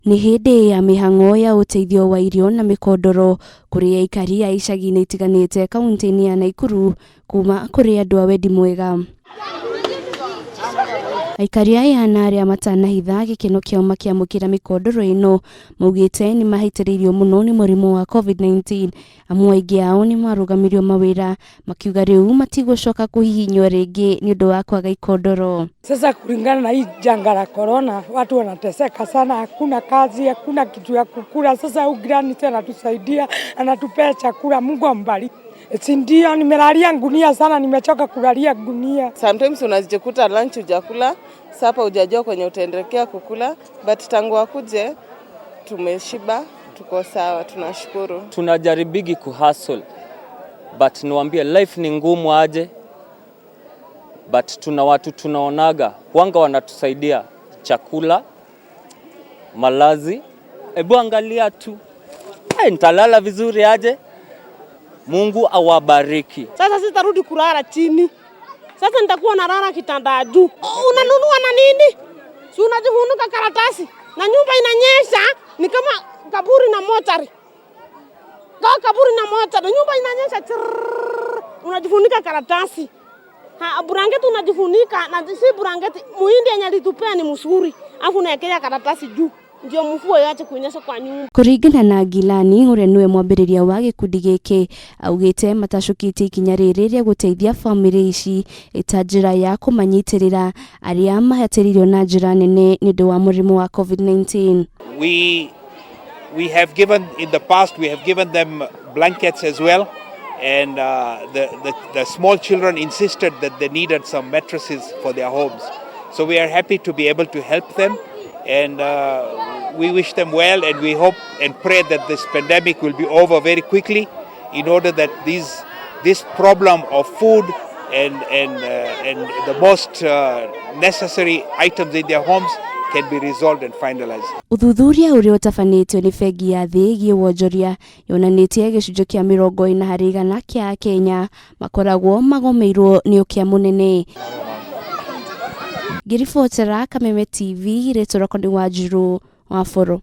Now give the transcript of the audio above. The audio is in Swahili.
Nĩ hĩndĩ ya mĩhang'o ya ũteithio wa irio na mĩkondoro kũrĩ aikari a icagi-inĩ itiganĩte kaunti-inĩ ya Naikuru kuma kũrĩ andũ a wendi mwega. Aikari aya na arĩa matanahitha gĩkeno kĩao makĩamũkĩra mĩkondoro ĩno maugĩte nĩ mahĩtĩrĩirio mũno nĩ mũrimũ wa COVID-19, amu aingĩ ao nĩ marũgamirio mawĩra, makiuga rĩu matigũcoka kũhihinywo rĩngĩ nĩ ũndũ wa kwaga ikondoro. Sasa kulingana na hii janga la corona, watu wanateseka sana, hakuna kazi, hakuna kitu ya kukula. Sasa huyu Granit anatusaidia, anatupea chakula. Mungu ambariki. Si ndio, nimelalia gunia sana, nimechoka kulalia gunia. Sometimes unajikuta lunch hujakula, supper hujajua kwenye utaendelea kukula, but tangu akuje tumeshiba, tuko sawa, tunashukuru. Tunajaribigi kuhustle, but niwaambie, life ni ngumu aje, but tuna watu tunaonaga wanga wanatusaidia chakula, malazi. Ebu angalia tu, hey, nitalala vizuri aje? Mungu awabariki. Sasa sitarudi kulala chini. Sasa nitakuwa nalala kitanda juu. Unanunua na nini? Si unajifunika karatasi na nyumba inanyesha, ni kama kaburi na mochari. Kama kaburi na mochari, nyumba inanyesha chirrrr, unajifunika karatasi. Ha, burangeti unajifunika na si burangeti, muhindi yenye alitupea ni mzuri. Afu unaekelea karatasi juu ndio mvua iache kunyesha kwa nyumba. Kũringana na Gilani, ũrĩa nĩwe mwambĩrĩria wa gĩkundi gĩkĩ, augĩte matacũkĩtie ikinya rĩrĩ rĩa gũteithia bamĩrĩ ici ta njĩra ya kũmanyitĩrĩra arĩa mahatĩrĩirio na njĩra nene nĩ ũndũ wa mũrimũ wa COVID-19. We have given in the past, we have given them blankets as well, and the small children insisted that they needed some mattresses for their homes, so we are happy to be able to help them, and we wish them well, and we hope and pray that this pandemic will be over very quickly in order that this problem of food and the most necessary items in their homes can be resolved and finalized. Ũthuthuria ũrĩa ũtabanĩtio nĩ bengi ya thĩ ĩgiĩ wonjoria yonanĩtie gĩcunjĩ kĩa 40% kĩa Akenya makoragwo magomeirwo nĩ ũkĩa mũnene. Ngĩribotera Kameme TV, rĩtwa rĩakwa nĩ Wanjirũ wa Boro.